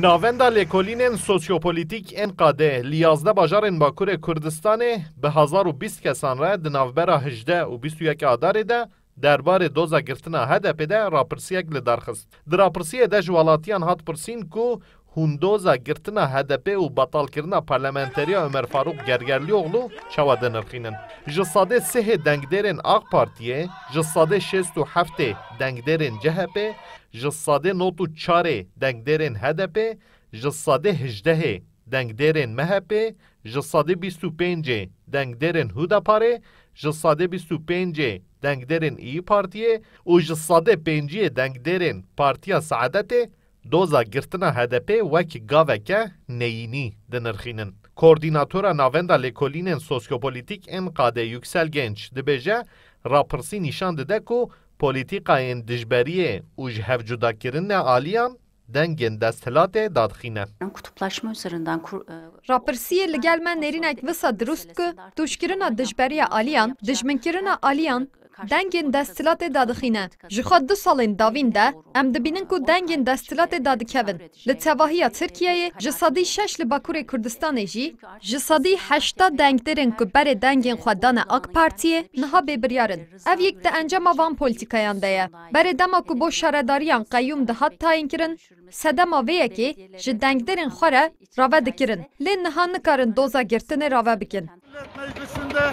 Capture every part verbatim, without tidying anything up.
Navenda Lêkolînên Sosyopolîtîk ên Qadê li yazdeh bajarên Bakurê Kurdistanê bi hezar û bîst kesan re di navbera hejdeh û bîst û yek Adarê de derbarê doza girtina H D P de rapirsiyek li dar xist. Di rapirsiyê de ji welatiyan hat pirsîn ku hûn doza girtina H D P û betalkirina parlamenteriya Ömer Faruk Gergerlioğlu çawa dinirxînin? Ji sedê sihê dengdêrên AK Partiyê, ji sedê şêst û heftê dengdêrên C H P, ji sedê nod û çarê dengdêrên H D P, ji sedê hejdehê dengdêrên M H P, ji sedê bîst û pêncê dengdêrên Hudaparê, ji sedê bîst û pêncê dengdêrên İYİ Partiyê û ji sedê pênciyê dengdêrên Partiya Saadetê doza girtina H D P wek gaveke neyînî dinirxînin. Koordînatora Navenda Lêkolînên Sosyopolîtîk ên Qadê Yüksel Genç dibêje, rapirsî nîşan dide ku polîtîkayên dijberiyê û ji hevcudakirine aliyan dengên desthilatê dadixîne. Kutuplaşma üzerinden kur, e, Rapirsiyê li gel me nêrînek wisa dirust ku tûşkirina dijberiya aliyan, dijminkirina aliyan, dengên desthilatê dadixîne. Ji xwe du salên davîn de em dibînin ku dengên desthilatê dadikevin. Li tevahiya Tirkiyeyê ji sedî şeş li Bakurê Kurdistanê jî, ji sedî heşta dengdêrên ku berê dengên xwe dane AK Partiyê niha bêbiryar in. Ev yek di encama van polîtîkayan de ye. Berê dema ku bo şaredariyan qeyûm dihat tayînkirin, sedema vê yekê ji dengdêrên xwe re rave dikirin. Lê niha nikarin doza girtinê rave bikin. Millet Meclisi'nde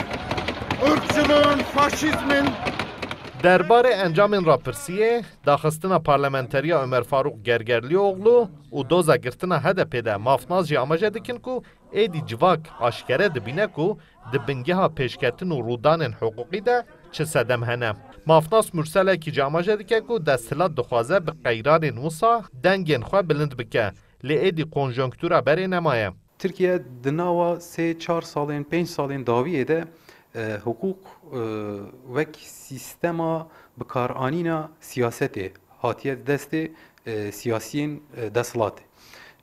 ırkçılığın, faşizmin Derbarê encamên rapirsiyê, daxistina parlamenteriya Ömer Faruk Gergerlioğlu û doza girtina H D P de mafnas jî amaje dikin ku êdî civak aşkere dibîne ku di bingeha pêşketin û rûdanên hiqûqî de çi sedem hene. Mafnas Murselekî jî amaje dike ku desthilat dixwaze bi qeyranên wisa dengên xwe bilind bike, lê êdî konjonktura berê nemaye. Tirkiye di nava sê çar salên, pênc salên dawiyê de e, hiqûq e, wek sîstema bikaranîna siyasetê hatiye di destê e, siyasiyên e, desthilatê.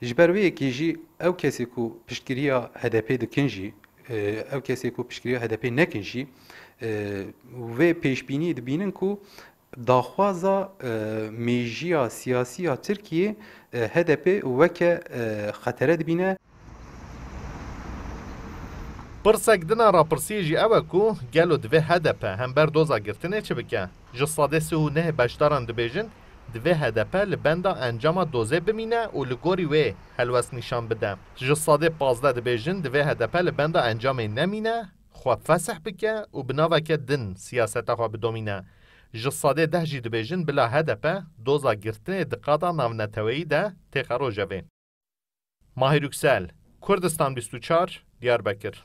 Ji ber vê yekê jî ew kesê ku piştgiriya H D P dikin jî, e, ew kesê ku piştgiriya H D P nekin jî, e, vê pêşbîniyê dibînin ku daxwaza e, mêjiya siyasî ya Tirkiyê e, H D P weke e, xetere dibîne. Pirsek din a rapirsiyê jî ew e ku gelo divê H D P hember doza girtinê çi bike? Ji sedê sih û nehê beşdaran dibêjin, divê H D P li benda encama dozê bimîne û li gorî wê helwest nîşan bide. Ji sedê pazdeh dibêjin, divê H D P li benda encamê nemîne, xwe fesih bike û bi naveke din siyaseta xwe bidomîne. Ji sedê deh jî dibêjin bila H D P doza girtinê di qada navneteweyî de têxe rojevê. Mahir Yüksel, Kurdistan bîst û çar, Diyarbekir.